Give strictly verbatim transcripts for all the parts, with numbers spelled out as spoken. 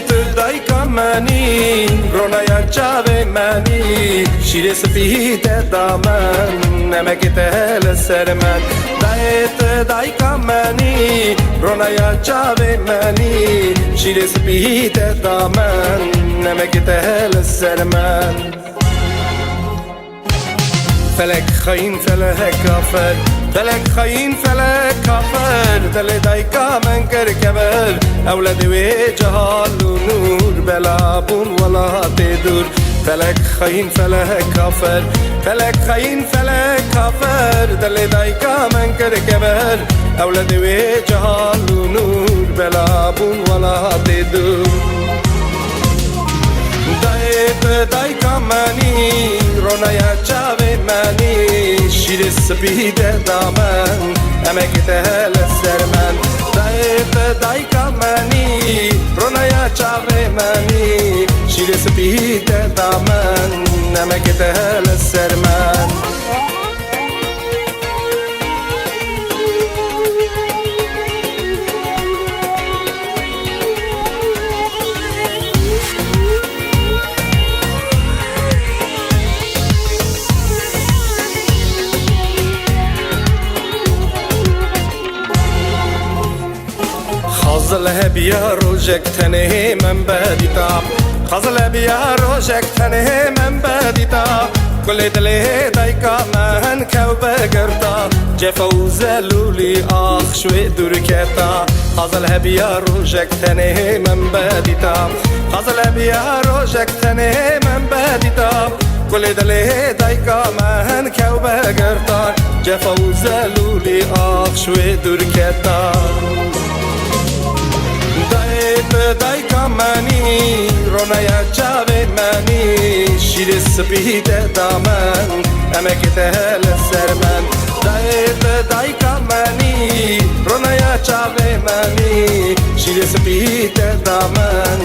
Tu dayka menî, ronaya çavê menî, şîrê spî te da min, nemekê te li ser min. Dayê tu dayka menî, ronaya çavê menî, şîrê spî te da min, nemekê te li ser min. Felek xayîn, felek kafir, felek xayîn, felek kafir, dilê dayka min kir kevir, ewledê wê cehal û nûr, bela bûn welatê dûr. Felek xayîn, felek kafir, felek xayîn, felek kafir, dilê dayka min kir kevir, ewledê wê cehal û nûr, bela bûn welatê dûr. Dayê tu dayka menî, ronaya çavê menî, şîrê spî te da min, emekê te li ser min. Dayê tu dayka menî, ronaya çavê menî, şîrê spî te da min, emekê te li ser min. Xazil hebiya rojek tenê min bedîta. Xazil hebiya rojek tenê min bedîta. Kulê dilê dayka min kew bigirta. Cefa û zelûlî ax ji wê dûr keta. Xazil hebiya rojek tenê min bedîta. Xazil hebiya rojek tenê min bedîta. Kulê dilê dayka min kew bigirta. Cefa û zelûlî ax ji wê dûr keta. Dayê tu dayka menî, ronaya çavê menî, şîrê spî te da min, emekê te li ser min. Dayê tu dayka menî, ronaya çavê menî, şîrê spî te da min,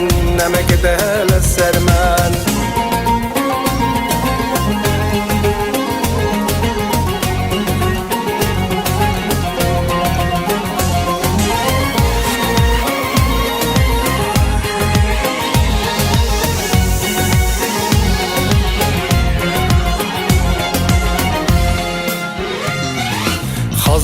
emekê te li ser min.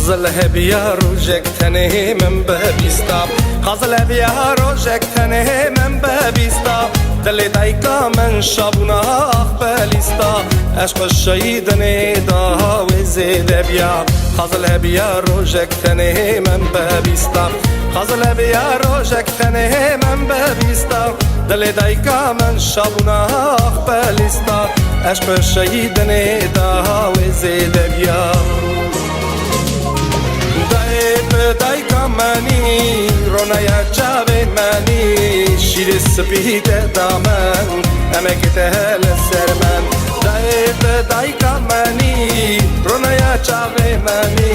Xazil hebiya rojek tenê min bibîsta. Xazil hebiya rojek tenê min bibîsta. Dilê dayka min şabûna ax belîsta. Eşq û şehîdinê daha wê zêde biya. Xazil hebiya rojek tenê min bibîsta. Xazil hebiya rojek tenê min bibîsta. Dilê dayka min şabûna ax belîsta. Eşq û şehîdinê daha wê zêde biya. Dayê tu dayka menî, ronaya çavê menî, şîrê spî te da min, emekê te li ser min. Dayê tu dayka menî, ronaya çavê menî,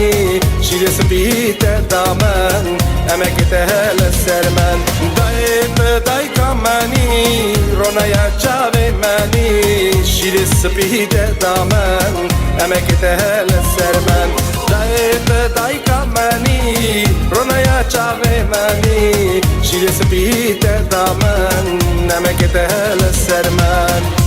şîrê spî te da min, emekê te li ser min. Dayê tu dayka menî, ronaya çavê menî, şîrê spî te da min, emekê te li ser min. Dayê tu dayka menî, ronaya çavê menî, şîrê spî te da min, emekê te li ser min.